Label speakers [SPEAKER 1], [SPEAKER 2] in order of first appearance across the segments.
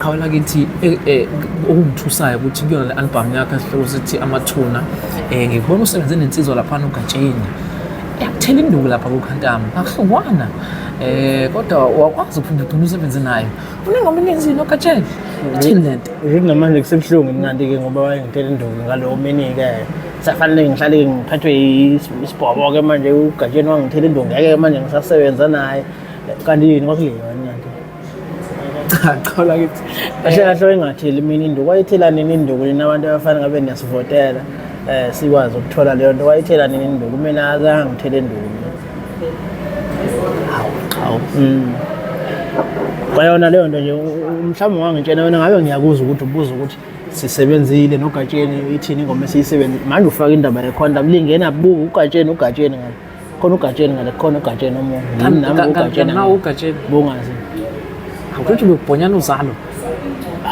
[SPEAKER 1] Qhawe lakithi okungithusayo ukuthi kuyona le album yakho esihloko sithi Amathuna ngikubona usebenze nensizwa laphana uGatsheni yakuthela induku lapha kuKhantamu akuhlukwana kodwa wakwazi ukuphinda ugcina usebenze nayo unengoma eninzi noGatsheni ithini lento.
[SPEAKER 2] Ukuthi namanje kusebuhlungu mnandi-ke ngoba wayengithela induku ngalowo mini-ke safanele ngihlale ngiphathwe isibhobo-ke manje uGatsheni wangithela induku ngeke manje ngisasebenza naye kanti yini kwakuliwa mnandi.
[SPEAKER 1] Cha cha lakithi.
[SPEAKER 2] Kahle kahle wayengatheli mina induku wayethela nini induku nina abantu abafana ngabe niyasivotela sikwazi ukuthola leyo nto wayethela nini induku mina azange ngithele induku mina.
[SPEAKER 1] Hawu hawu.
[SPEAKER 2] Kwayona leyo nto nje mhlawumbe ungangitshena wena ngabe ngiyakuzwa ukuthi ubuza ukuthi sisebenzile noGatsheni ithini ingoma esiyisebenzile manje ufaka indaba yekhonda lingena buka uGatsheni uGatsheni ngale khona uGatsheni ngale khona uGatsheni omunye nami nami uGatsheni
[SPEAKER 1] nawe uGatsheni
[SPEAKER 2] bungazi
[SPEAKER 1] awukuthi bekubhonyana uzalo.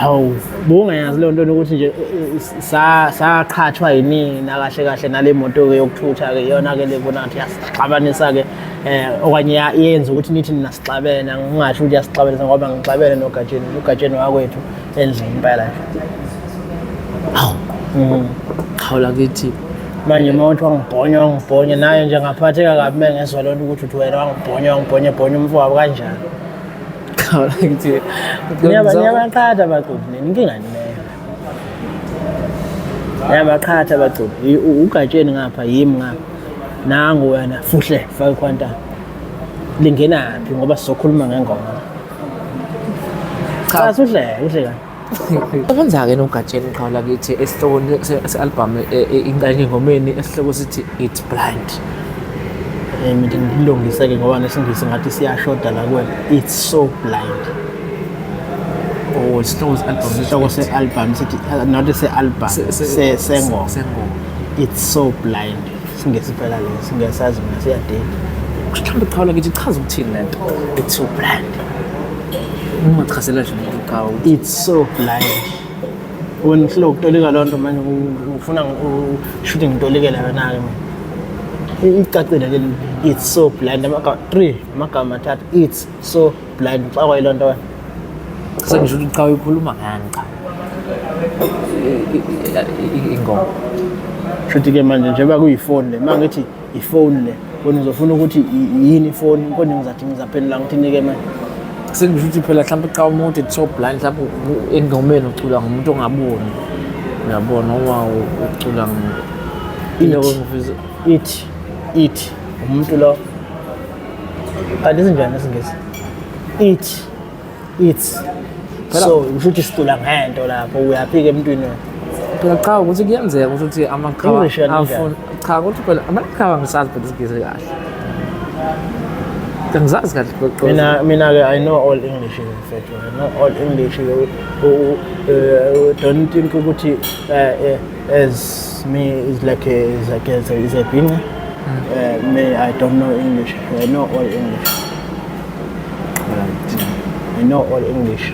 [SPEAKER 2] Hawu bungayazi leyo nto ukuthi nje saqhathwa yinina kahle kahle nale moto-ke yokuthutha-ke iyona-ke le bona ngathi yasixabanisa-ke okanye yenza ukuthi nithi nina sixabene ngingasho ukuthi yasixabanisa ngoba ngixabene noGatsheni uGatsheni wakwethu endlini impela nje.
[SPEAKER 1] Hawu qhawe lakithi.
[SPEAKER 2] Manje uma uthi wangibhonya wangibhonya naye nje ngaphatheka kabi uma ngezwa loo nto ukuthi uthi wena wangibhonya wangibhonya ebhonya umfowabo kanjani.
[SPEAKER 1] Qhawe lakithi.
[SPEAKER 2] Niyabaqhatha abaculi nina inkinga ni leyo. Niyabaqhatha abaculi uGatsheni ngapha yimi ngapha nangu wena fuhle faka ikhwantana lingenaphi ngoba sizokhuluma ngengoma.
[SPEAKER 1] Cha
[SPEAKER 2] Cha uhle uhle kabi.
[SPEAKER 1] Sebenza-ke noGatsheni qhawe lakithi esihlokweni se-album ingxenye engomeni esihloko sithi It's Blind.
[SPEAKER 2] Mina ngilungise-ke ngoba nesiNgisi ngathi siyashoda la kuwena. It's so blind.
[SPEAKER 1] Oh, isihloko se-album.
[SPEAKER 2] Isihloko se-album sithi not se-album sengoma.
[SPEAKER 1] Sengoma.
[SPEAKER 2] It's so blind. Singesi phela leso ngiyasazi mina siyadida.
[SPEAKER 1] Mhlawumbe qhawe lakithi ichaza ukuthini lento? It's so blind. Ungachazela nje umuntu qhawe.
[SPEAKER 2] It's so blind. Wena uhlelo ukutolika loo nto manje ufuna shuthi ngitolikele wena-ke mina. Icacile le it's so blind amagama 3 amagama amathathu it's so blind uxakwa yiloo nto wena.
[SPEAKER 1] Sengisho ukuthi qhawe ikhuluma ngani cha. Ingoma.
[SPEAKER 2] Shuthi-ke manje njengoba kuyifoni le uma ngithi ifoni le wena uzofuna ukuthi yini ifoni kodwa ngizathi ngizaphendula ngithini-ke manje.
[SPEAKER 1] Sengisho ukuthi phela mhlawumbe cha umuntu it's so blind mhlawumbe engomeni ucula ngomuntu ongaboni. Uyabona noma ucula iloko ngifisa
[SPEAKER 2] It it umuntu lo kanti isinjani isiNgisi it it's so usho ukuthi sicula ngento lapho uyaphika emntwini wena.
[SPEAKER 1] Phela cha ukuthi kuyenzeka ukuthi amaqhawe
[SPEAKER 2] English yona injani?
[SPEAKER 1] afuna cha ukuthi phela amaqhawe angisazi phela isiNgisi kahle. Angizazi kahle qoqo.
[SPEAKER 2] Mina ke I know all English in fact. I know all English. Don't think ukuthi as me is like a is like a, is a being. Me I don't know English. I know all English. I know all English.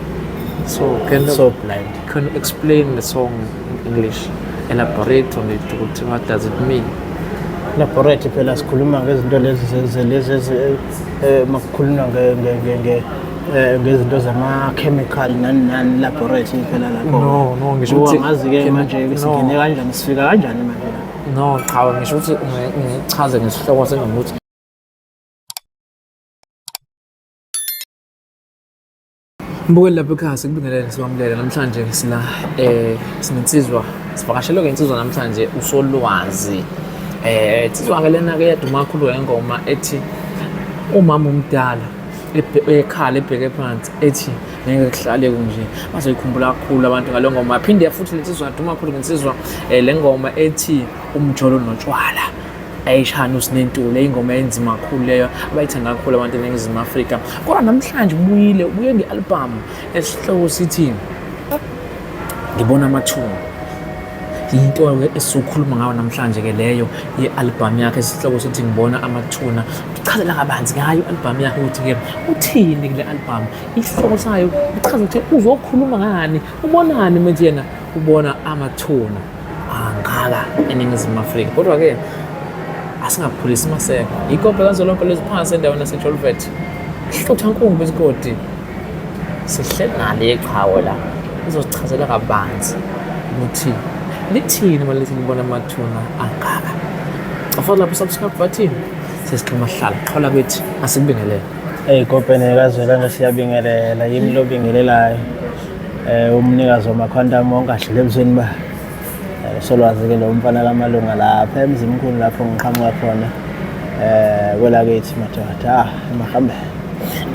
[SPEAKER 1] So can
[SPEAKER 2] So blind.
[SPEAKER 1] Can you explain the song in English? Elaborate on it ukuthi what does it mean?
[SPEAKER 2] Elaborate phela sikhuluma ngezinto lezi lezi makukhulunywa ngezinto zama-chemical nani nani laboratory phela lapho.
[SPEAKER 1] No, ngisho ukuthi
[SPEAKER 2] Angazi-ke manje
[SPEAKER 1] no.
[SPEAKER 2] singene kanjani sifika kanjani manje la.
[SPEAKER 1] No, cha ngisho ukuthi ungichaze ngesihloko sengoma ukuthi Mbukeli lapha ekhaya sikubingelele sikwamukele namhlanje sila sinensizwa sivakashelwe ngensizwa namhlanje uSolwazi insizwa ke lena ke yaduma kakhulu ngengoma ethi umama omdala ekhala ebheke phansi ethi ngeke kuhlale kunje bazoyikhumbula kakhulu abantu ngale ngoma phinde futhi lensizwa yaduma kakhulu ngensizwa le ngoma ethi umjolo notshwala ayishana uSinentuli ingoma enzima kakhulu leyo abayithanda kakhulu abantu eNingizimu Afrika kodwa namhlanje ubuyile ubuye nge-album esihloko sithi ngibona amathuna into esizokhuluma ngayo namhlanje ke leyo ye-album yakhe esihloko sithi ngibona amathuna uchazela kabanzi ngayo i-album yakhe ukuthi ke uthini kule album isihloko sayo uchaza ukuthi uzokhuluma ngani ubonani manje yena ubona amathuna angaka eNingizimu Afrika kodwa ke asingaphulisi maseko yikho phela lonke leziphansi endaweni yaseJolvet hlutha nkumbi isigodi Sihleli nale yeqhawe la izosichazela kabanzi ukuthi lithini uma lithi libona amathuna angaka. Cofa lapho subscribe button sesixhuma hlala qhola kwethu asikubingelele.
[SPEAKER 2] Hey Gobhene kaZwelonke siyabingelela yimi lobingelelayo umnikazi wamakhwantamu wonke adlule ebusweni ba solwazi ke lo mfana kamalunga lapha emzimkhulu lapho ngiqhamuka khona kwelakithi madoda emahambeni.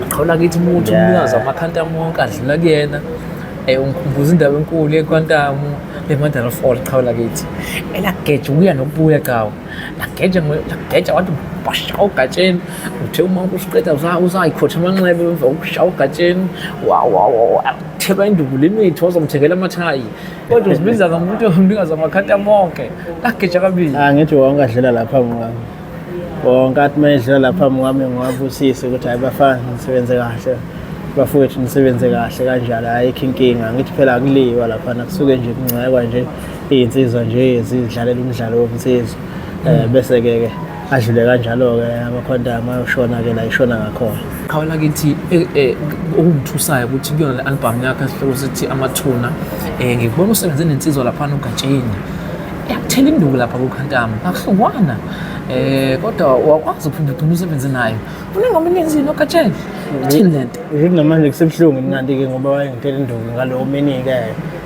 [SPEAKER 1] Qhawula kithi umuntu umnikazi wamakhantamu wonke adlula kuyena. Ungikhumbuza indaba enkulu yekhwantamu le-Mandela Fall qhawula kithi. Elageja ukuya nokubuya qhawe. Lageja lageja wathi washa ugatsheni. Uthe uma usuqeda usayikhotha amanxeba emva kokushaya ugatsheni. Watheba induku lemithi wazomthengela amathayi. Kodwa uzibiza ngomuntu umnikazi wamakhantamu wonke. Lageja kabili.
[SPEAKER 2] Angithi wonke adlula lapha ngwami. Wonke athi uma edlula lapha ngwami ngiwabusise ukuthi hayi bafana nisebenze kahle. Bafowethu nisebenze kahle kanjalo ayikho inkinga. Ngithi phela akuliwa laphana kusuke nje kungcekwa nje iy'nsizwa nje zidlalela umdlalo wobunsizwa. Bese ke ke adlule kanjalo ke amakhwantamu ayoshona ke la ishona ngakhona.
[SPEAKER 1] Qhawula kithi okungithusayo ukuthi kuyona le album yakho esihloko sithi Amathuna ngikubona usebenze nensizwa laphana uGatsheni. Yakuthela induku lapha kuKhantamu akuhlukwana kodwa wakwazi ukuphinda ugcine usebenze nayo. Unengoma eninzi noGatsheni. Ithini lento?
[SPEAKER 2] Ukuthi namanje kusebuhlungu mnandi ke ngoba wayengithela induku ngalowo mini ke.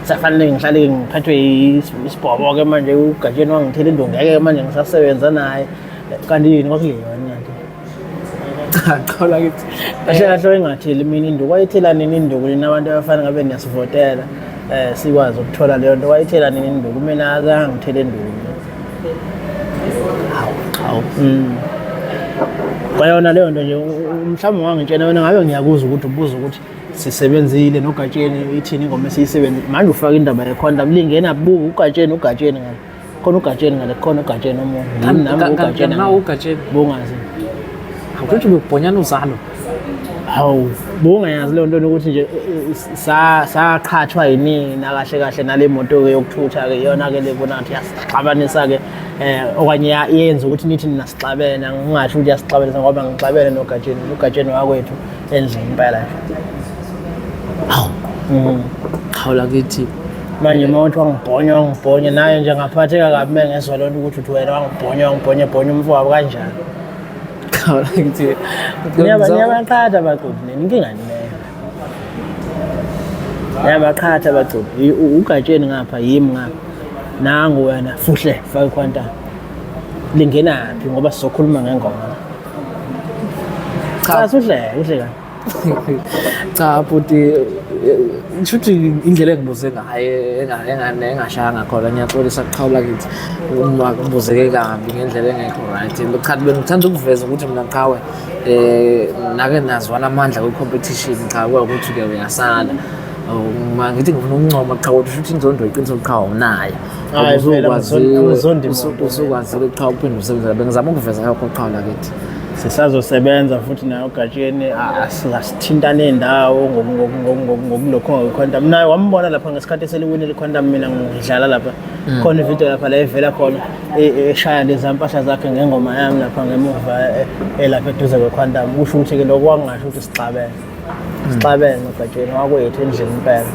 [SPEAKER 2] Safanele ngihlale ngiphathwe isibhobo ke manje uGatsheni wangithela induku ngeke manje ngisasebenza naye. Kanti yini kwakuliwa mnandi.
[SPEAKER 1] Cha qhawula kithi.
[SPEAKER 2] Kahle kahle wayengatheli mina induku wayethela nini induku nina abantu abafana ngabe niyasivotela sikwazi ukuthola leyo nto wayethela nini induku mina azange ngithele induku.
[SPEAKER 1] Hawu hawu.
[SPEAKER 2] Kwayona leyo nto nje mhlawumbe ungangitshela wena ngabe ngiyakuzwa ukuthi ubuza ukuthi sisebenzile noGatsheni ithini ingoma esiyisebenzile manje ufaka indaba yekhonda lingena buka uGatsheni uGatsheni ngale khona uGatsheni ngale khona uGatsheni omunye yimi nami uGatsheni
[SPEAKER 1] Nawe uGatsheni.
[SPEAKER 2] bungazi
[SPEAKER 1] Awukuthi ubebhonyana uzalo.
[SPEAKER 2] Hawu bungayazi leyo nto ukuthi nje saqhathwa yinina kahle kahle nale moto ke yokuthutha ke iyona ke le bona ngathi yasixabanisa ke okanye yenza ukuthi nithi nina sixabene ngingasho ukuthi yasixabanisa ngoba ngixabene noGatsheni uGatsheni wakwethu endlini impela nje.
[SPEAKER 1] Hawu. Qhawula kithi.
[SPEAKER 2] Manje uma uthi wangibhonya wangibhonya naye nje ngaphatheka kabi uma ngezwa loo nto ukuthi uthi wena wangibhonya wangibhonya bhonya umfowabo kanjani.
[SPEAKER 1] Qhawula kithi.
[SPEAKER 2] Niyabaqhatha abaculi nina inkinga leyo. Niyabaqhatha abaculi uGatsheni ngapha yimi ngapha nangu wena fuhle faka ikhwantamu lingenaphi ngoba sizokhuluma ngengoma. Cha uhle uhle kabi.
[SPEAKER 1] Cha bhuti kusho indlela engibuze ngayo engashayanga khona ngiyaxolisa kuqhawula kithi uma ngibuzeke kabi ngendlela engekho right. Cha bengithanda ukuveza ukuthi mina qhawe nake nazwana amandla kwi-competition cha kwawukuthi ke uyasala. Uma ngithi ngifuna ukuncoma qhawe ukuthi futhi inzondo iqiniso qhawe unayo.
[SPEAKER 2] Hayi, vele angizondi imoto.
[SPEAKER 1] Usukwazile qhawe ukuphinde usebenze. Bengizama ukuveza lokho qhawe lakithi.
[SPEAKER 2] Sisazosebenza futhi naye uGatsheni asithintane nendawo ngokulokho ngekhwantamu naye wambona lapha ngesikhathi eseliwinile ikhwantamu mina ngidlala lapha khona ividiyo lapha la evela khona eshaya lezi mpahla zakhe ngengoma yami lapha ngemuva elapha eduze kwekhwantamu kusho ukuthi-ke lokho kwakungasho ukuthi sixabene sixabene noGatsheni wakwethu endlini impela.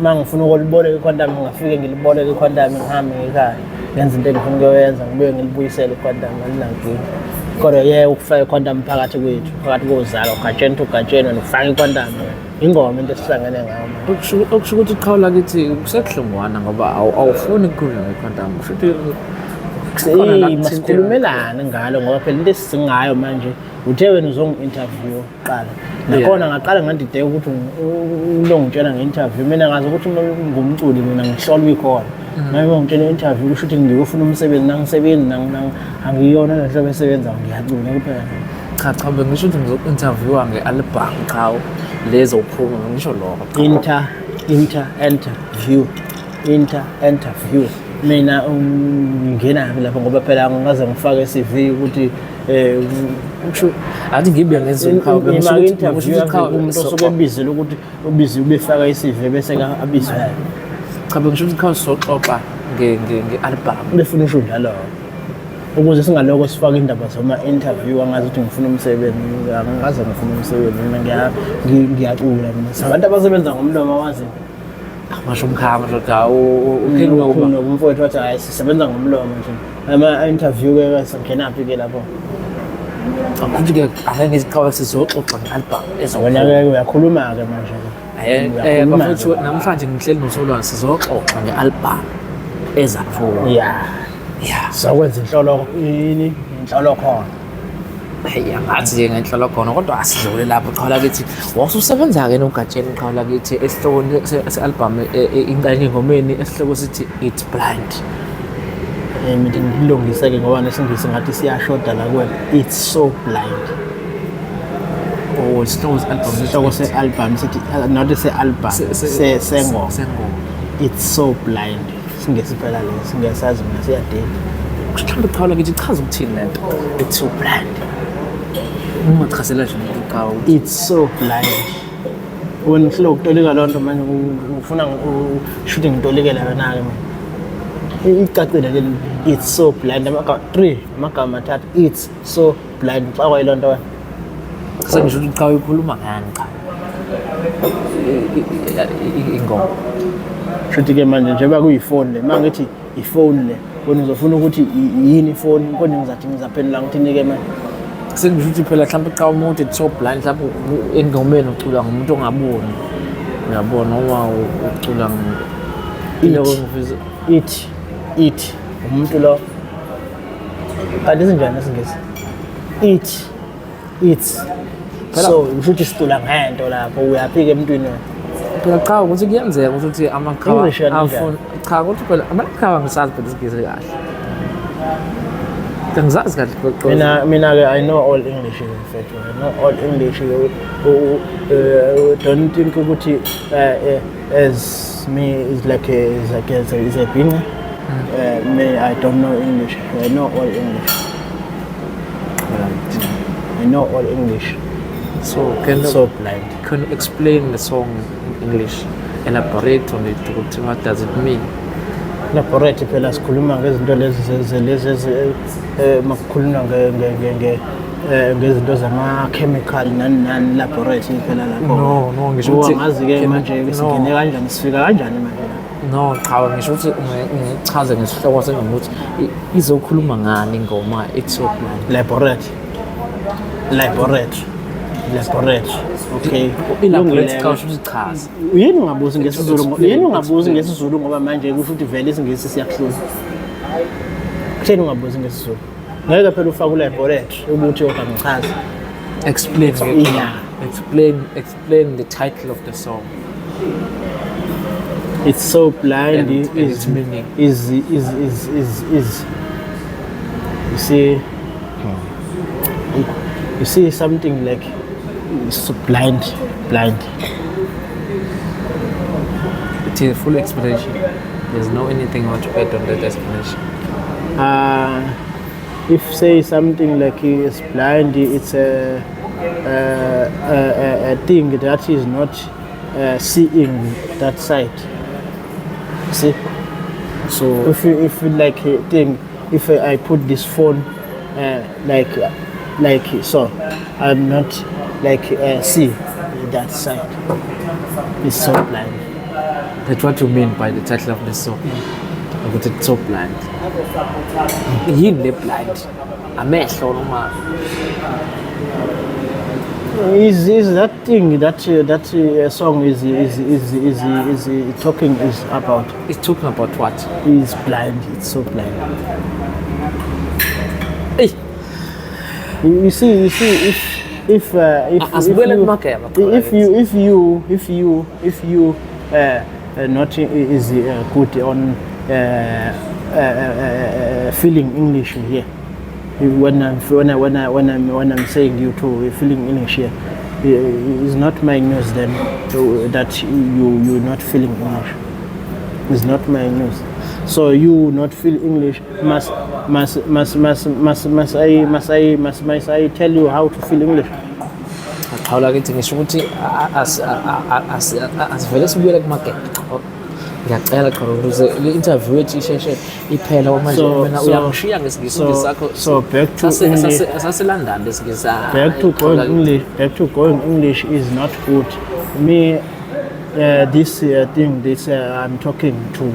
[SPEAKER 2] Uma ngifuna ukuliboleka ikhwantamu ngingafike ngiliboleke ikhwantamu ngihambe ngikhaya ngenza into engifuna ukuyoyenza ngibuye ngilibuyisele ikhwantamu alinankinga. Kodwa yeke ukufaka ikhwantamu phakathi kwethu phakathi kozalo uGatsheni uthi uGatsheni wena ufaka ikhwantamu ingoma into esihlangene ngayo manje.
[SPEAKER 1] Okusho ukuthi qhawula kithi kusebuhlungwana ngoba awufuni ukukhulunywa ngekhwantamu kusho ukuthi kusekhona la kuthinteka.
[SPEAKER 2] Masikhulumelane ngalo ngoba phela into esisingayo manje uthe wena uzongi-interview kuqala nakhona ngaqala ngandideka ukuthi ulongitshela nge-interview mina ngazi ukuthi uma ngumculi mina ngihlolwa ikhona manje ungitshela i-interview kusho ukuthi ngiyofuna umsebenzi nangisebenzi angiyona le hlobo esebenzayo ngiyacula kuphela.
[SPEAKER 1] Cha cha bengisho ukuthi ngizoku-interviewa nge-album cha lezo uphuma ngisho lokho.
[SPEAKER 2] Inter inter enter view inter enter view mina ngingenaphi lapho ngoba phela ngingaze ngifake CV ukuthi
[SPEAKER 1] Kusho athi ngibe ngezulu cha bengisho
[SPEAKER 2] ima
[SPEAKER 1] ukuthi
[SPEAKER 2] interview
[SPEAKER 1] ngisho ukuthi cha
[SPEAKER 2] umuntu osuke ebizele ukuthi ubizi ubefaka i-CV bese ka abizwe
[SPEAKER 1] cha bengisho ukuthi cha soxoxa nge nge nge-album.
[SPEAKER 2] Befuna usho njalo. Ukuze singaloko sifake indaba zama-interview, angazi ukuthi ngifuna umsebenzi, angikaze ngifuna umsebenzi mina, ngiyacula mina. Sabantu abasebenza ngomlomo wazi.
[SPEAKER 1] Masho umkhama ndoda, uphenduka kuba.
[SPEAKER 2] Umfowethu wathi hayi, sisebenza ngomlomo nje. Ama-interview-ke sangenaphi-ke lapho?
[SPEAKER 1] Akuthi-ke ake ngiziqhawe, sizoxoxa nge-album.
[SPEAKER 2] Wena-ke uyakhuluma-ke manje.
[SPEAKER 1] Uyakhuluma-ke. Bafethu, namhlanje ngihleli noSolwazi, sizoxoxa nge-album ezaphuma.
[SPEAKER 2] Ya. Sokwenza inhlolo yini, inhlolokhono.
[SPEAKER 1] Hey, angathi-ke ngenhlolokhono, kodwa asidlule lapho. Qhawe lakithi, wasusebenza-ke noGatsheni, qhawe lakithi, esihlokweni se-album, ingxenye engomeni esihloko sithi It's Blind.
[SPEAKER 2] Mina ngilungise-ke ngoba nesiNgisi ngathi siyashoda la kuwena. It's So Blind.
[SPEAKER 1] Oh, isihloko se-album.
[SPEAKER 2] Isihloko se-album sithi, not se-album, sengoma.
[SPEAKER 1] Sengoma.
[SPEAKER 2] It's So Blind. Singesi phela leso, ngiyasazi mina, siyadida.
[SPEAKER 1] Mhlawumbe, qhawe lakithi, ichaza ukuthini lento It's So Blind? Ungachazela nje umuntu, qhawe.
[SPEAKER 2] It's so blind. Wena uhlelo ukutolika loo nto manje, ufuna shuthi ngitolikela wena-ke manje. Icacile le, it's so blind, amagama three, amagama amathathu, it's so blind. Uxakwa yiloo nto wena.
[SPEAKER 1] Sengisho ukuthi qhawe, ikhuluma ngani cha ingoma?
[SPEAKER 2] Shuthi-ke manje njengoba kuyifoni le, uma ngithi ifoni le, wena uzofuna ukuthi yini ifoni, kodwa ngizathi ngizaphendula ngithini-ke manje?
[SPEAKER 1] Sengisho ukuthi phela mhlawumbe cha, umuntu it's so blind, mhlawumbe engomeni ucula ngomuntu ongaboni, uyabona, noma ucula iloko ngifisa.
[SPEAKER 2] It umuntu lo, kanti isinjani isiNgisi? It, it's. So kusho ukuthi sicula ngento lapho, uyafika emntwini wena.
[SPEAKER 1] Phela cha, ukuthi kuyenzeka ukuthi amaqhawe
[SPEAKER 2] English yona injani?
[SPEAKER 1] Afuna cha, ukuthi phela amaqhawe angisazi phela isiNgisi kahle, angizazi kahle.
[SPEAKER 2] Mina-ke I know all English, in fact I know all English. Don't think ukuthi as me is like a, is like a, is a bhinca. Me, I don't know English. I know all English. I know all English.
[SPEAKER 1] So can
[SPEAKER 2] So blind.
[SPEAKER 1] Can you explain the song in English, elaborate on it, ukuthi what does it mean?
[SPEAKER 2] Elaborate phela sikhuluma ngezinto lezi lezi makukhulunywa ngezinto zama-chemical nani nani, laboratory phela lapho.
[SPEAKER 1] No, ngisho ukuthi
[SPEAKER 2] Angazi-ke manje
[SPEAKER 1] no.
[SPEAKER 2] singene kanjani, sifika kanjani manje la?
[SPEAKER 1] No cha, ngisho ukuthi ungichaze ngesihloko sengoma ukuthi izokhuluma ngani ingoma It's So Blind.
[SPEAKER 2] Laboratory, laboratory, laboratory, okay.
[SPEAKER 1] Elaborate.
[SPEAKER 2] Kulungile.
[SPEAKER 1] Cha, usho ukuthi chaza.
[SPEAKER 2] Yini ungabuzi ngesiZulu
[SPEAKER 1] Explain,
[SPEAKER 2] yini ungabuzi
[SPEAKER 1] explain.
[SPEAKER 2] ngesiZulu? Ngoba manje kusho ukuthi vele isiNgisi siyakuhlula. Kutheni ungabuzi ngesiZulu? Ngeke phela ufake ulaboratory ukuthi okangichaza.
[SPEAKER 1] Explain.
[SPEAKER 2] Yeah.
[SPEAKER 1] Explain the title of the song.
[SPEAKER 2] It's So Blind
[SPEAKER 1] And
[SPEAKER 2] is
[SPEAKER 1] its meaning.
[SPEAKER 2] Is you see something like it's so blind, blind.
[SPEAKER 1] It's a full explanation. There's no anything want to add on that explanation.
[SPEAKER 2] If say something like is blind, it's a thing that is not seeing that side, see?
[SPEAKER 1] So
[SPEAKER 2] If you like a thing, if I put this phone like so, I'm not like see that side. It's so blind.
[SPEAKER 1] That's what you mean by the title of the song, ukuthi it's so blind. Yini le blind, amehlo noma?
[SPEAKER 2] Is that thing that that song is talking is about.
[SPEAKER 1] It's talking about what?
[SPEAKER 2] Is blind. It's so blind.
[SPEAKER 1] Hey.
[SPEAKER 2] You see if if
[SPEAKER 1] Asibuyele
[SPEAKER 2] you,
[SPEAKER 1] kumageba.
[SPEAKER 2] if you not is good on feeling English here, when I'm when I when I when I'm when I'm saying you to feeling English here, is not my news then that you not feeling English. It's not my news. So you not feel English, must I tell you how to feel English?
[SPEAKER 1] Qhawe lakithi, ngisho ukuthi asivele sibuyele kumageba. Ngiyacela qhawe ukuze le interview yethu isheshe iphela ngoba manje mina uyangishiya ngesingisi sakho.
[SPEAKER 2] So back to English.
[SPEAKER 1] Saselandani lesingisi.
[SPEAKER 2] Back to going English. Back to going English is not good. Me, this thing, this I'm talking to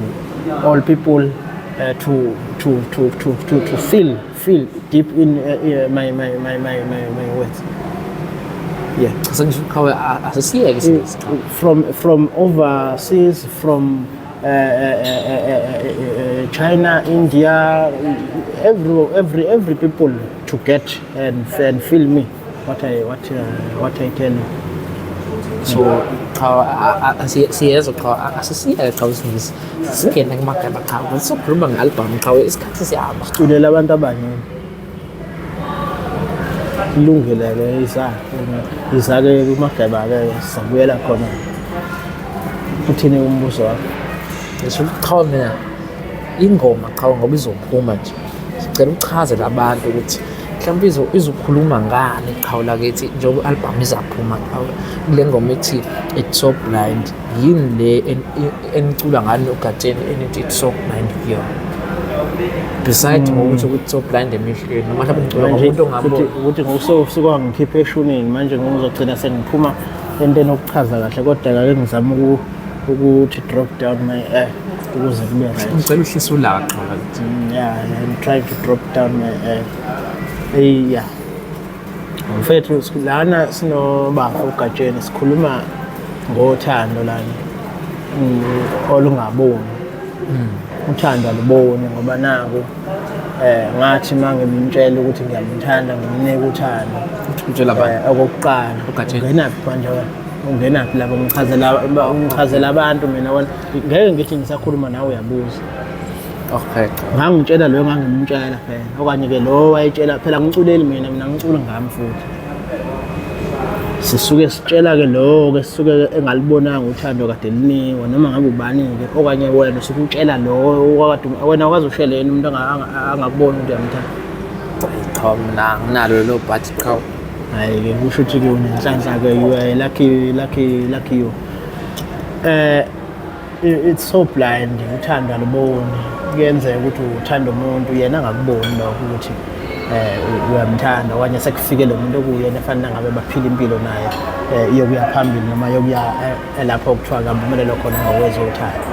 [SPEAKER 2] all people to feel deep in my words. Yeah.
[SPEAKER 1] Sengisho qhawe asisiyeke isingisi.
[SPEAKER 2] From overseas, from China, India, every people to get and feel me what I tell you.
[SPEAKER 1] So cha siyezwa cha asisiyeke cha isingisi. Singene kumagama cha sokhuluma nge-album cha isikhathi siyahamba.
[SPEAKER 2] Siculela abantu abaningi. Kulungile-ke izake kumageba-ke sizabuyela khona. Uthini umbuzo wakho?
[SPEAKER 1] Ngisho cha mina ingoma cha ngoba izophuma nje. Sicela uchazele abantu ukuthi mhlawumbe izokhuluma ngani qhawe lakithi njengoba i-album izaphuma qhawe kule ngoma ethi It's So Blind. Yini le enicula ngani uGatsheni enithi It's So Blind kuyona? Beside ngokuthi ukuthi so blind emehlweni noma mhlawumbe ngicula ngomuntu ongaboni.
[SPEAKER 2] Ukuthi ngokusuka ngikhiphe eshunini manje ngizogcina sengiphuma entweni okuchaza kahle kodwa ake ngizame ukuthi drop down my air ukuze kube right.
[SPEAKER 1] Ngicela uhlise ulaka qhawe lakithi.
[SPEAKER 2] Yeah, I'm trying to drop down my air. Hey, yeah. Mfethu lana sinobaba uGatsheni sikhuluma ngothando lana olungaboni. Uthando aluboni ngoba naku ngathi mangimtshela ukuthi ngiyamthanda ngimnika uthando.
[SPEAKER 1] Utshela abantu.
[SPEAKER 2] Okokuqala
[SPEAKER 1] uGatsheni.
[SPEAKER 2] Ungenaphi manje wena? Ungenaphi lapho ngichazela abantu mina wena ngeke ngithi ngisakhuluma nawe uyabuza.
[SPEAKER 1] Okay.
[SPEAKER 2] Ngangitshela lo ngangimtshela phela okanye ke lo wayetshela phela ngiculeli mina ngicula ngami futhi. Sisuke sitshela ke lo ke sisuke engalibonanga uthando kade linikwa noma ngabe ubani ke okanye wena usuke utshela lo okade wena wazi ushele yena umuntu angakuboni ukuthi uyamthanda.
[SPEAKER 1] Cha mina nginalo lo but cha.
[SPEAKER 2] Hayi ke kusho ukuthi ke unenhlanhla ke you are lucky you. It's so blind uthando aluboni. Kuyenzeka ukuthi uthanda umuntu yena angakuboni lokho ukuthi uyamthanda okanye sekufike lo muntu okuyena efanele ngabe baphila impilo naye iyokuya phambili noma yokuya lapho okuthiwa kampumelelo khona ngokwezothando.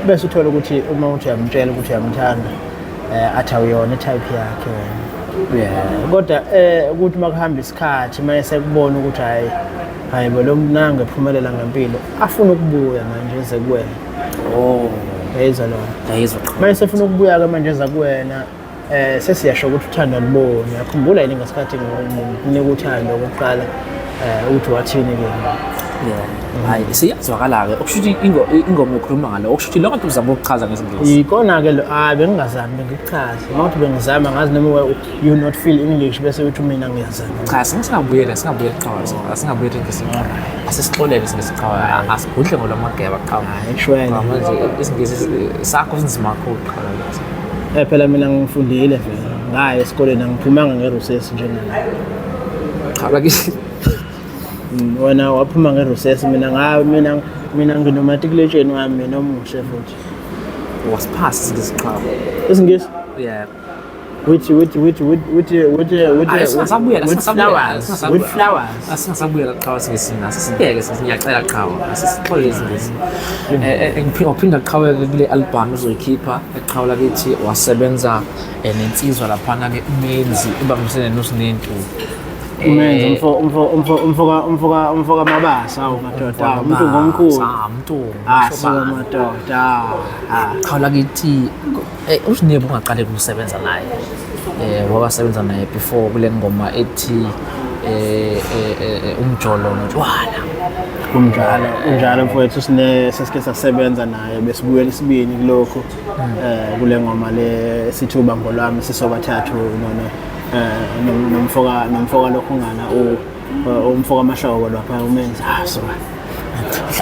[SPEAKER 2] Bese uthola ukuthi uma uthi uyamtshela ukuthi uyamthanda athi awuyona i-type yakhe wena. Kodwa ukuthi makuhamba isikhathi maye sekubona ukuthi hayi bo lo muntu ephumelela ngempilo afuna ukubuya manje eze kuwena.
[SPEAKER 1] Oh,
[SPEAKER 2] yayizwa lona.
[SPEAKER 1] Yayizwa.
[SPEAKER 2] Manje sefuna ukubuya ke manje eza kuwena sesiyasho ukuthi uthando aluboni. Uyakhumbula yini ngesikhathi ngikunika uthando okokuqala ukuthi wathini ke?
[SPEAKER 1] Yeah. Hayi siyazwakala ke. Okusho ukuthi ingoma ekhuluma ngalo. Okusho ukuthi lokho uzama ukuchaza ngesingisi.
[SPEAKER 2] Ikona ke lo bengingazami bengikuchaza. Ngokuthi bengizama ngazi noma you not feel English bese uthi mina ngiyazama.
[SPEAKER 1] Cha singabuyela qhawe. Asingabuyela isingisi. Asisixolele isingisi qhawe. Asigudle ngolamageba qhawe.
[SPEAKER 2] Hayi shwele.
[SPEAKER 1] Manje isingisi sakho sinzima kakhulu qhawe.
[SPEAKER 2] Phela mina ngifundile vele. Ngaye esikoleni angiphumanga ngerecess njengala.
[SPEAKER 1] Cha lakithi
[SPEAKER 2] Wena waphuma ngerecess mina mina nginomatriculation wami mina omuhle futhi.
[SPEAKER 1] Wasiphasa isingisi qhawe.
[SPEAKER 2] Isingisi?
[SPEAKER 1] Yeah.
[SPEAKER 2] With
[SPEAKER 1] Asingabuyela
[SPEAKER 2] with flowers.
[SPEAKER 1] Asingabuyela qhawe isingisi naso. Sibeke siyacela qhawe. Asisixolele isingisi. Ngiphinda qhawe kule album uzoyikhipha eqhawe lakithi wasebenza nensizwa laphana ke uMenzi ubambisene noSinentu.
[SPEAKER 2] Umenzi umfo kaMabasa awu madoda umuntu ngomkhulu.
[SPEAKER 1] Umuntu.
[SPEAKER 2] Suka madoda.
[SPEAKER 1] Qhawe lakithi uSinebo ungaqale ukusebenza naye. Wabasebenza naye before kule ngoma ethi umjolo notshwala.
[SPEAKER 2] Kunjalo, kunjalo mfowethu sine sesike sasebenza naye besibuyela isibini kulokho kule ngoma le sithi ubambo lwami sisobathathu nomfoka lokhungana umfoka Mahloko lapha umenzi so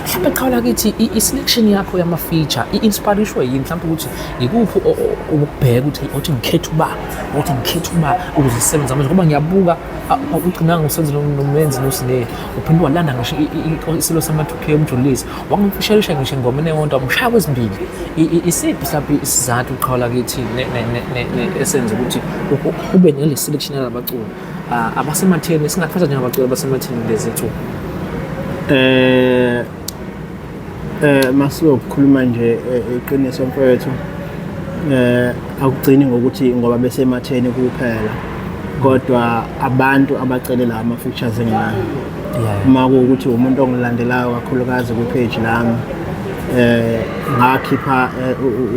[SPEAKER 1] Mhlawumbe qhawe lakithi i-selection yakho yama-feature i-inspirishwe yini mhlawumbe ukuthi ngikuphi ukubheka ukuthi othi ngikhetha uba othi ngikhetha uba ukuze sisebenze manje ngoba ngiyabuka ugcinanga usenze nomenzi nosine uphinde walanda ngisho isilo sama-2K umjulisi wangimfishelisha ngisho engomeni eyodwa mshaya kwezimbili. Isiphi mhlawumbe isizathu qhawe lakithi esenza ukuthi ube nale selection yalabaculi abasematheni singakufasa njengabaculi abasematheni kulezi nsuku?
[SPEAKER 2] Masizokhuluma nje iqiniso mfowethu, akugcini ngokuthi ngoba besematheni kuphela, kodwa abantu abacele la ama-features enginayo, uma kuwukuthi umuntu ongilandelayo kakhulukazi kwi-page lami, ngakhipha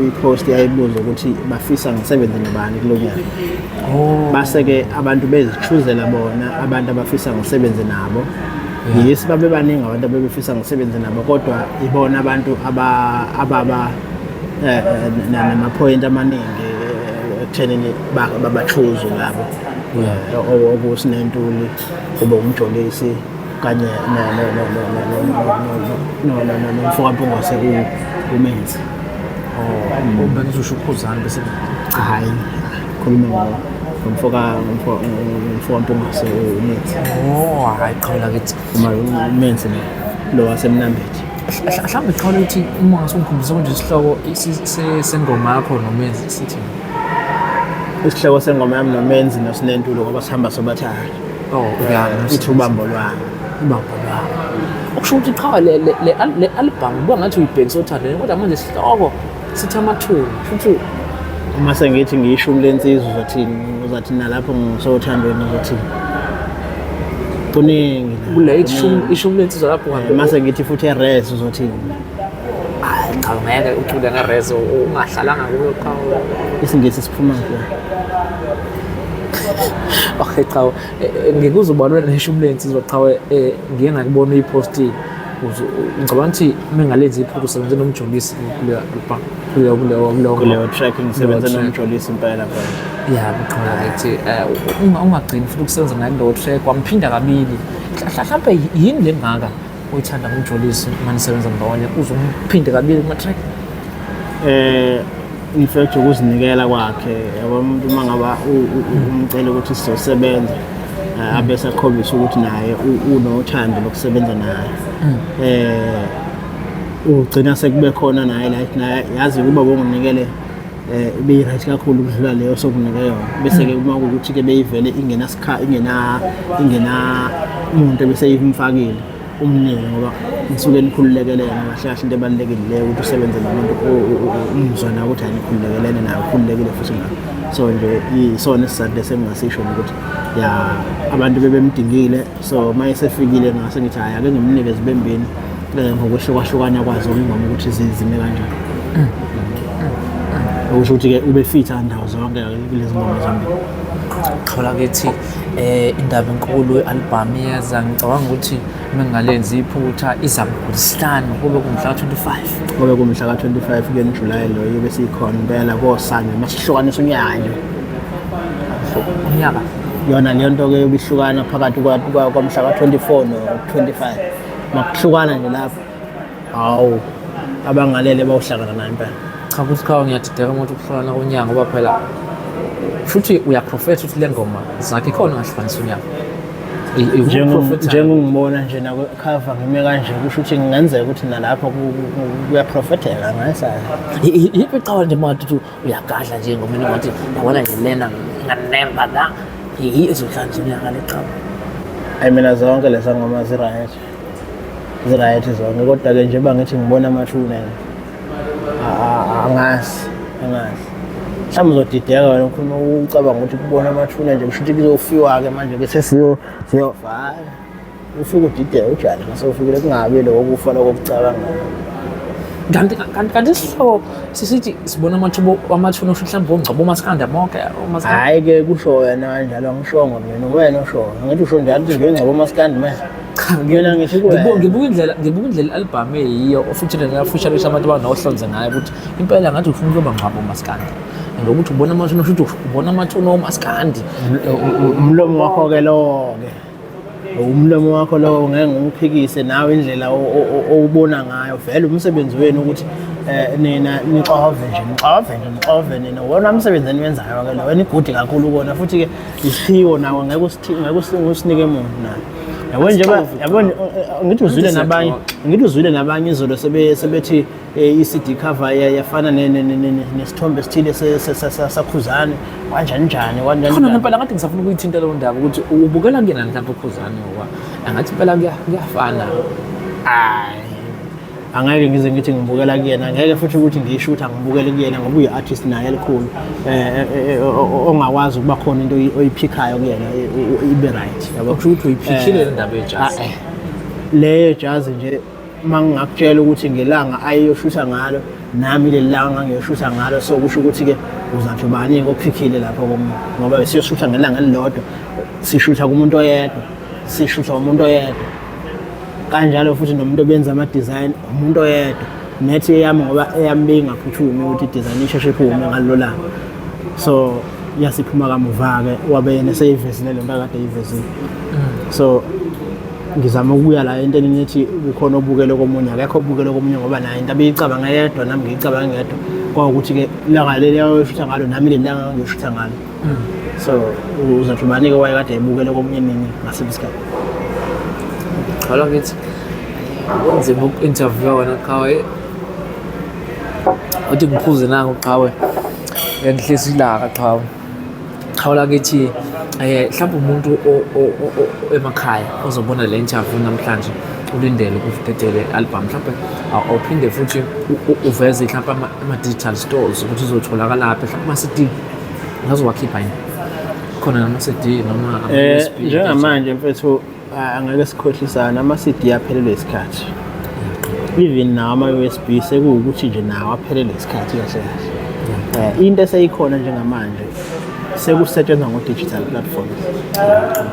[SPEAKER 2] i-post yayibuza ukuthi bafisa ngisebenze nobani kulo nyaka. Base-ke abantu bezichuzela bona abantu abafisa ngisebenze nabo. Yes, babe baningi abantu abebefisa ngisebenze nabo, kodwa ibona abantu ababa nama-point amaningi ekuthenini babachuze labo, okuSinentuli, kube uMjolisi kanye nomfokaMpungose uMenzi.
[SPEAKER 1] Oh, bengizosho uKhuzani bese.
[SPEAKER 2] Hhayi, khuluma ngomfokaMpungose uMenzi.
[SPEAKER 1] Oh, hayi qhawe lakithi.
[SPEAKER 2] Uma uMenzi lo waseMnambithi.
[SPEAKER 1] Mhlawumbe qhawe ukuthi uma ngase ungikhumbuze konje isihloko sengoma yakho noMenzi sithi?
[SPEAKER 2] Isihloko sengoma yami noMenzi noSinentulo, ngoba sihamba sobathathu.
[SPEAKER 1] Oh, yeah.
[SPEAKER 2] Ithi Ubambo Lwami.
[SPEAKER 1] Ubambo Lwami. Okusho ukuthi qhawe le album kuba ngathi uyibhekise othandweni, kodwa manje isihloko sithi Amathuna. Futhi
[SPEAKER 2] uma sengithi ngiyishumi lensizwa uzothini? Uzathi nalapho ngisothandweni uzothini? Kuningi la.
[SPEAKER 1] Kule ishumi lensizwa lapho kanti.
[SPEAKER 2] Uma sengithi futhi eres uzothini?
[SPEAKER 1] Hayi cha, ngeke ucule ngerezo ungahlalanga kuyo qhawe.
[SPEAKER 2] IsiNgisi siphuma phi?
[SPEAKER 1] Okay qhawe, ngikuze ubalwe neshumi lensizwa qhawe, ngiye ngakubona uyipostile. Ngicabanga ukuthi uma engalenzi iphutha usebenze noMjolisi kuleyo album, kuleyo kuleyo kuleyo
[SPEAKER 2] Kuleyo track ngisebenze
[SPEAKER 1] kuleyo track.
[SPEAKER 2] noMjolisi impela phela.
[SPEAKER 1] Ya, kuqhawe lakithi, ungagcini futhi ukusebenza naye kuleyo track, wamphinda kabili. Mhlawumbe yini le ngaka oyithanda ngoMjolisi uma nisebenza ndawonye uze umphinde kabili kuma-track?
[SPEAKER 2] In fact ukuzinikela kwakhe, yabo, umuntu uma ngaba umcela ukuthi sizosebenza, abese akhombisa ukuthi naye unothando lokusebenza naye, ugcina sekube khona naye la naye yazi kuba bonginikele ibe-right kakhulu ukudlula leyo sokunike yona. Bese-ke uma kuwukuthi-ke beyivele ingena ingena muntu ebese imfakile umnike, ngoba nisuke nikhululekelene kahle kahle. Into ebalulekile leyo ukuthi usebenze nomuntu umzwa nawe ukuthi hayi, nikhululekelene naye, ukhululekile futhi nawe. So nje isona isizathu lesi engingasisho ukuthi ya, abantu bebemdingile. So uma esefikile ngase ngithi hhayi, ake ngimnike zibembini ngokwehlukahlukana kwazo ingoma ukuthi zime kanjani. Okusho ukuthi-ke ubefitha ndawo zonke kulezi ngoma zombili.
[SPEAKER 1] Qhawe lakithi, indaba enkulu i-album iyeza. Ngicabanga ukuthi uma ngingalenzi iphutha iza ngoLwesihlanu, kube kumhla ka-25.
[SPEAKER 2] Kube kumhla ka-25 kuyona uJulayi loyo, bese ikhona impela kosana masihlukanisa unyaka nje.
[SPEAKER 1] Unyaka.
[SPEAKER 2] Yona leyo nto-ke yobihlukana phakathi kwamhla ka-24 no-25, makuhlukana nje lapho, hawu, abangalele bawuhlangana nayo impela.
[SPEAKER 1] Cha ukuthi qhawe, ngiyadideka uma uthi ukuhlukana konyaka, ngoba phela futhi uyaprofetha ukuthi le ngoma zakhe ikhona ongahlukanisa unyaka.
[SPEAKER 2] Njengongibona nje naku-cover ngime kanje, kusho ukuthi kungenzeka ukuthi nalapho kuyaprofetheka ngayisayo.
[SPEAKER 1] Yiphi qhawe nje uma uthi uyagadla nje engomeni ngathi yabona nje lena nganemba la yiyo ezohlanza unyaka le qhawe?
[SPEAKER 2] Ayi, mina zonke leza ngoma zi-right, zi-right zonke, kodwa-ke njengoba ngithi ngibona amathuna nje, angazi angazi mhlawumbe uzodideka wena ukhuluma ucabanga ukuthi kubona amathuna nje kusho ukuthi kuzofiwa-ke manje ke sesiyofa. Hhayi, ufike udideke ujale mase ufikile kungabi lokho kufa lokho okucabangayo.
[SPEAKER 1] Kanti isihloko sisithi sibona amathuba amathuna, usho mhlawumbe ongcwaba umaskanda bonke umaskanda?
[SPEAKER 2] Hhayi-ke, kusho wena kanjalo, angishongo mina, wena oshoyo. Angithi usho njalo ukuthi ngiyongcwaba umaskandi manje. Mina ngithi kuwena.
[SPEAKER 1] Ngibuka indlela i-album eyiyo futhi featurisha abantu abanohlonze ngayo ukuthi impela ngathi ufuna ukuyoba ngcwaba umaskandi ngokuthi ubona amathuna, usho ukuthi ubona amathuna omaskandi.
[SPEAKER 2] Umlomo wakho-ke lowo-ke. Umlomo wakho lowo ngeke ngiwuphikise, nawe indlela owubona ngayo vele umsebenzi wenu ukuthi nina nixove nje, nixove nje, nixove nina. Wona umsebenzi eniwenzayo ke lo, enigudi kakhulu kona, futhi-ke isiphiwo nawo ngeke usinike muntu nayo. Yabo nje yabo ngithi uzwile nabanye, ngithi uzwile nabanye izolo sebethi i-CD cover yafana nesithombe esithile saKhuzani, kanjani njani, kanjani.
[SPEAKER 1] Khona ngempela ngathi ngisafuna ukuyithinta leyo ndaba ukuthi ubukela kuyena mhlawumbe uKhuzani, ngoba angathi impela kuyafana.
[SPEAKER 2] Hayi, angeke ngize ngithi ngibukela kuyena, ngeke futhi ukuthi ngisho ukuthi angibukele kuyena, ngoba uyi-artist naye elikhulu ongakwazi ukuba khona into oyiphikhayo kuyena ibe right,
[SPEAKER 1] yabo. Kusho ukuthi uyiphikile le ndaba yejazi.
[SPEAKER 2] Le yejazi nje, uma ngingakutshela ukuthi ngelanga ayeyoshutha ngalo nami leli langa ngiyoshutha ngalo, so kusho ukuthi-ke uzathi ubani-ke ophikhile lapho ngoba besiyoshutha ngelanga elilodwa, sishutha kumuntu oyedwa, sishutha umuntu oyedwa kanjalo futhi nomuntu obenza ama-design umuntu oyedwa. Nethi eyami, ngoba eyami beyingaphuthumi ukuthi i-design isheshe iphume ngalelo langa, so yasiphuma kamuva-ke, wabe yena eseyivezile le nto akade eyivezile. So ngizama ukubuya la entweni ethi kukhona obukele komunye, akekho obukele komunye, ngoba naye into abeyicabanga yedwa, nami ngiyicabanga ngedwa, kwawukuthi-ke langa leli ayoshutha ngalo nami leli langa ngiyoshutha ngalo. So uzathi ubani-ke wayekade ebukele komunye nini ngasiphi isikhathi?
[SPEAKER 1] Qhala ngithi kunzima uku-interviewa wena qhawe, uthi ngiphuze nangu qhawe, ngihlezi ilaka qhawe. Qhawe lakithi, mhlawumbe umuntu emakhaya ozobona le interview namhlanje ulindele ukuthi udedele album, mhlawumbe awuphinde futhi uveze mhlawumbe ama-digital stores ukuthi uzotholakalaphi, mhlawumbe ama-CD ungazowakhipha yini khona, nama-CD noma ama-USB?
[SPEAKER 2] Njengamanje mfethu, angeke sikhohlisane, ama-CD aphelelwe isikhathi, even nawo ama-USB sekuwukuthi nje nawo aphelelwe isikhathi kahle kahle. Into eseyikhona njengamanje sekusetshenzwa ngo-digital platforms,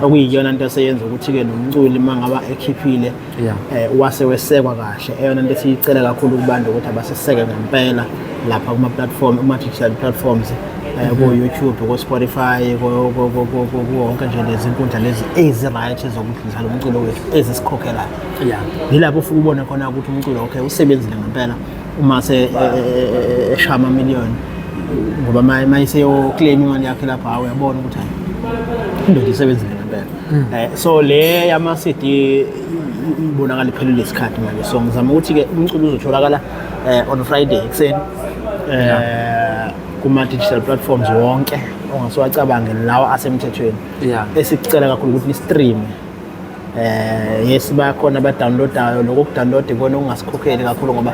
[SPEAKER 2] okuyiyona nto eseyenza ukuthi-ke nomculi uma ngaba ekhiphile wase wesekwa kahle. Eyona nto esiyicela kakhulu kubantu ukuthi abaseseke ngempela lapha kuma-platform, kuma-digital platforms, ko-YouTube, ko-Spotify, wonke nje lezi nkundla lezi ezi-right zokudlala umculo wethu ezisikhokhelayo. Yilapho ufike ubone khona ukuthi umculo, okay, usebenzile ngempela uma se eshaya amamiliyoni, ngoba ma iseyoclaim imali yakhe lapha, hawu, uyabona ukuthi hayi, indoda isebenzile ngempela. So le yama-CD ibonakala iphelile isikhathi manje, so ngizama ukuthi-ke umculo uzotholakala on Friday ekuseni kuma-digital platforms wonke ongasuwacabange, lawa asemthethweni. Esikucela kakhulu ukuthi ni-stream. Yes, bakhona abadownloadayo, lokho kudownload ikona okungasikhokheli kakhulu, ngoba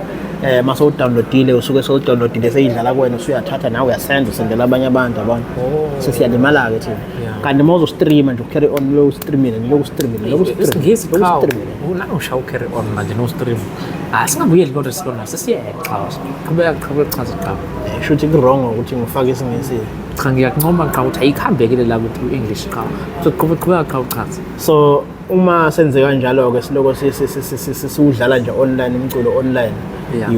[SPEAKER 2] mase udownloadile usuke sewudownloadile, seyidlala kuwena, usuyathatha nawe uyasenda, usendela abanye abantu, yabona, sesiyalimala-ke thina. Kanti uma uzostreama nje, ucarry on lo ustreamile, lokhu ustreamile, lokhu
[SPEAKER 1] Isingisi qhawe, unangishaya ucarry on manje no stream. Ah, singabuyeli kodwa silona sesiyeqa, qhubeka qhubeka, chaza qhawe.
[SPEAKER 2] Sho ukuthi ku-wrong ukuthi ngifake isiNgisi?
[SPEAKER 1] Cha, ngiyakuncoma qhawe ukuthi ayikhambekile la ku-English qhawe, so qhubeka qhubeka qhawe, chaza.
[SPEAKER 2] So uma senze kanjalo-ke, siloko siwudlala nje online umculo online,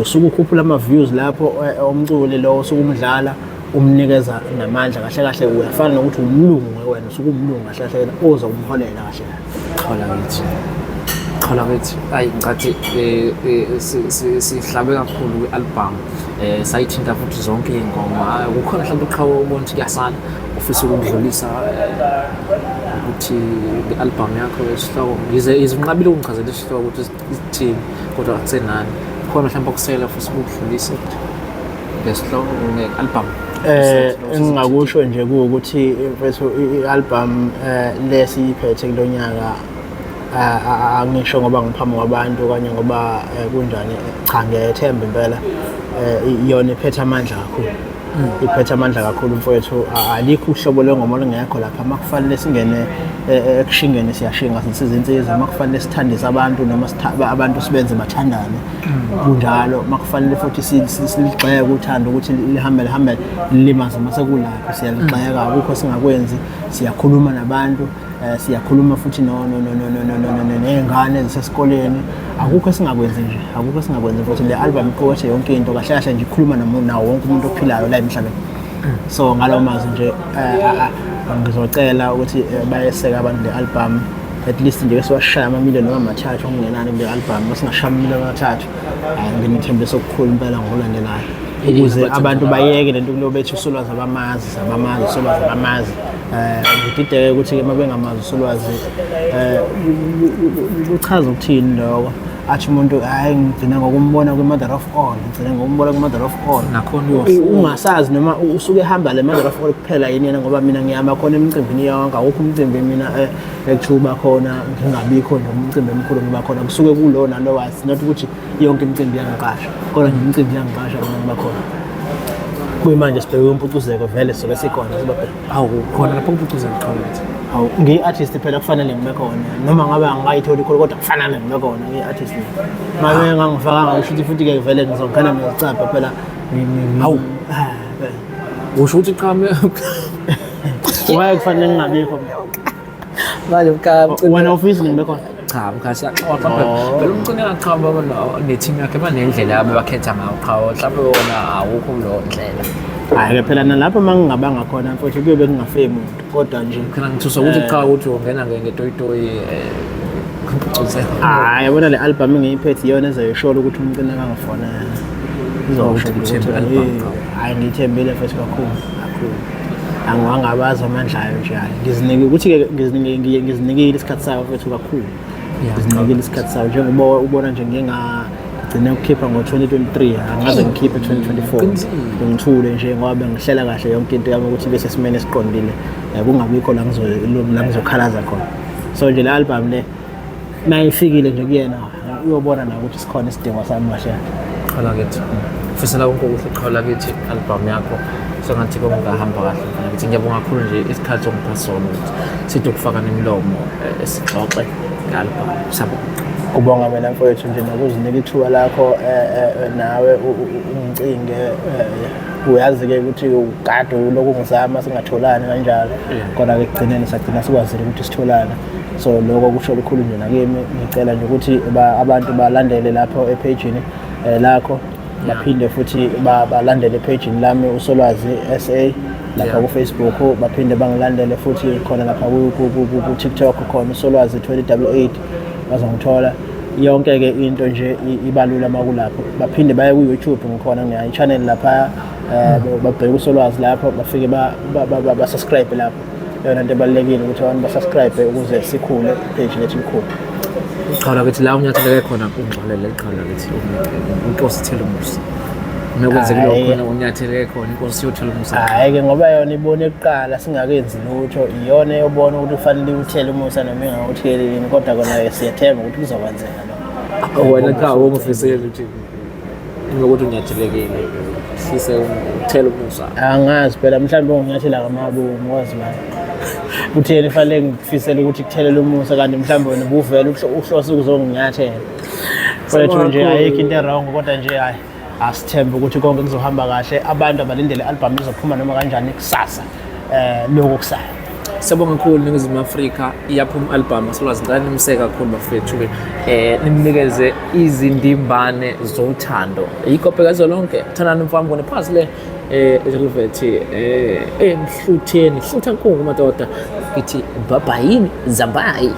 [SPEAKER 2] usuke ukhuphula ama-views lapho omculi lo usuke umdlala, umnikeza namandla. Kahle kahle uyafana nokuthi umlungu wena, usuke umlungu kahle kahle oza umholela kahle kahle.
[SPEAKER 1] Qhala ngithi, qhala ngithi, ayi, ngicathi sihlabe kakhulu kwi-album, sayithinta futhi zonke iy'ngoma. Kukhona mhlawumbe uqhawe ubona ukuthi kuyasala ufisa ukudlulisa ukuthi le-album yakho isihloko, ngize izinqabile ukungichazela isihloko ukuthi isithini, kodwa akusenani, khona mhlawumbe okusele ufisa ukudlulisa ngesihloko, nge-album?
[SPEAKER 2] Engingakusho nje kuwukuthi mfethu, i-album lesiyiphethe kulonyaka, angisho ngoba ngiphambi kwabantu okanye ngoba kunjani, cha, ngiyayethemba impela, yona iphethe amandla kakhulu, iphethe amandla kakhulu mfowethu. Alikho uhlobo lwengoma olungekho lapha. Uma kufanele singene ekushingeni, siyashinga sizinsizwa. Uma kufanele sithandise abantu noma abantu sibenze bathandane, kunjalo. Uma kufanele futhi siligxeke uthando ukuthi lihambe lihambe lilimaze, uma sekulapho siyaligxeka. Akukho singakwenzi, siyakhuluma nabantu, siyakhuluma futhi ney'ngane ezisesikoleni. Akukho esingakwenzi nje, akukho esingakwenzi futhi. Le album iqukethe yonke into kahle kahle nje, ikhuluma nawo wonke umuntu ophilayo la emhlabeni. So ngalawo mazwi nje, ngizocela ukuthi bayeseke abantu le album. At least nje siwashaya amamiliyoni noma 3 okungenani kule album, masingashaya amamiliyoni 3, hhayi nginithembisa okukhulu impela ngokulandelayo, ukuze abantu bayeke lento kulo bethi uSolwazi abamazi, abamazi uSolwazi, abamazi. Ngidideke ukuthi-ke uma bengamazi uSolwazi, kuchaza ukuthini lokho? Athi umuntu, hhayi, ngigcina ngokumbona kwi-Mother of All, ngigcina ngokumbona kwi-Mother of All.
[SPEAKER 1] Nakhona uyohlula.
[SPEAKER 2] Ungasazi noma usuke ehamba le Mother of All kuphela yini yena, ngoba mina ngihamba khona emicimbini yonke. Awukho umcimbi mina ekuthiwa uba khona ngingabikho nje, umcimbi emkhulu ngiba khona. Kusuke kulo nalo wazi, not ukuthi yonke imicimbi iyangiqasha, kodwa nje imicimbi iyangiqasha mina ngiba khona. Kuyimanje sibheke impucuzeko, vele sobe sikhona sibabheke.
[SPEAKER 1] Awu, khona lapho kumpucuzeko qhawe.
[SPEAKER 2] Hawu, ngiyi-artist phela, kufanele ngibe khona noma ngabe angikayitholi ikholo, kodwa kufanele ngibe khona, ngiyi-artist mina. Uma ngangifakanga kusho ukuthi futhi-ke vele ngizongena ngizicapha phela.
[SPEAKER 1] Hawu.
[SPEAKER 2] Ah, phela.
[SPEAKER 1] Usho ukuthi qhame.
[SPEAKER 2] Why kufanele ngingabikho?
[SPEAKER 1] Manje mkhaya.
[SPEAKER 2] Wena ofisi ngibe khona?
[SPEAKER 1] Cha mkhaya, siyaxoxa phela. Phela umcine kaqhawe ne-team yakhe banendlela yabo abakhetha ngayo qhawe. Mhlawumbe wona awukho kuleyo ndlela.
[SPEAKER 2] Hhayi-ke phela nalapho uma ngingabanga khona mfowethu kuyobe kungafeki muntu, kodwa nje
[SPEAKER 1] Phela ngithuswa ukuthi qhawe ukuthi ungena ngetoyitoyi kumpucuzeko.
[SPEAKER 2] Hhayi, yabona le album engiyiphethe iyona ezoyishola ukuthi umcine kangifonela. Izosho
[SPEAKER 1] Ukuthi
[SPEAKER 2] ukuthi
[SPEAKER 1] uthembe i-album, qhawe.
[SPEAKER 2] Hhayi, ngiyithembile futhi kakhulu kakhulu. Angiwangabazi amandla ayo nje, hhayi. Ngizinike ukuthi-ke ngizinikile isikhathi sayo futhi kakhulu. Ngizinikile isikhathi sayo njengoba ubona nje ngiye ngagcina ukukhipha ngo-2023, angaze ngikhiphe 2024.
[SPEAKER 1] Qinisile.
[SPEAKER 2] Ngithule nje ngoba bengihlela kahle yonke into yami ukuthi ibe sesimeni esiqondile, kungabikho la la ngizokhalaza khona. So nje le album le nayifikile nje kuyena uyobona na ukuthi sikhona isidingo sami kahle.
[SPEAKER 1] Qhawe lakithi. Fisela konke okuhle qhawe lakithi, album yakho. Sengathi konke kungahamba kahle mfana kithi. Ngiyabonga kakhulu nje isikhathi ongipha sona ukuthi sithi ukufaka nemilomo, sixoxe nge-album. Siyabonga.
[SPEAKER 2] Kubonga mina mfowethu nje nokuzinika ithuba lakho, nawe ungicinge. Uyazi-ke ukuthi ukade ulokhu ngizama singatholani kanjalo, kodwa-ke ekugcineni sagcina sikwazile ukuthi sitholane, so lokho kusho lukhulu nje nakimi. Ngicela nje ukuthi abantu balandele lapho ephejini lakho, baphinde futhi balandele ephejini lami uSolwazi SA lapha ku-Facebook, baphinde bangilandele futhi khona lapha ku-TikTok khona uSolwazi 2088, bazongithola. Yonke-ke into nje ibalula uma kulapho. Baphinde baye ku-YouTube, ngikhona nginayo i-channel lapha, babheke uSolwazi lapho, bafike ba-subscribe lapho. Yona into ebalulekile ukuthi abantu ba-subscribe ukuze sikhule, ipage lethu likhule.
[SPEAKER 1] Qhawe lakithi, la unyatheleke khona ungixolele qhawe lakithi, inkosi ithele umusa. Uma kwenzeka lokho
[SPEAKER 2] Hhayi.
[SPEAKER 1] khona unyatheleke khona, inkosi iyothela umusa.
[SPEAKER 2] Hhayi-ke ngoba yona ibone kuqala singakenzi lutho, iyona eyobona ukuthi kufanele iwuthele umusa noma ingawutheli yini, kodwa kona-ke siyathemba ukuthi kuzokwenzeka lokho.
[SPEAKER 1] Wena cha, wongifiseli ukuthi ngokuthi unyathelekile ufise uthele umusa.
[SPEAKER 2] Angazi phela, mhlawumbe unginyathela ngamabomu, wazi bani kutheni fanele ngikufisele ukuthi kuthelele umusa, kanti mhlawumbe wena ubuvele uhlose ukuzonginyathela. Mfowethu nje ayikho into e-wrong, kodwa nje hhayi, asithembe ukuthi konke kuzohamba kahle. Abantu abalindele i-album, izophuma noma kanjani kusasa, lokhu kusayo.
[SPEAKER 1] Siyabonga kakhulu Ningizimu Afrika, iyaphuma album Solwazi, ngicela nimseke kakhulu bafethu-ke, nimnikeze izindimbane zothando. Yikho bheka lonke, thandani mfana ngone phansi le rivet emhlutheni hlutha nkungu madoda, ngithi bye bye zambayi.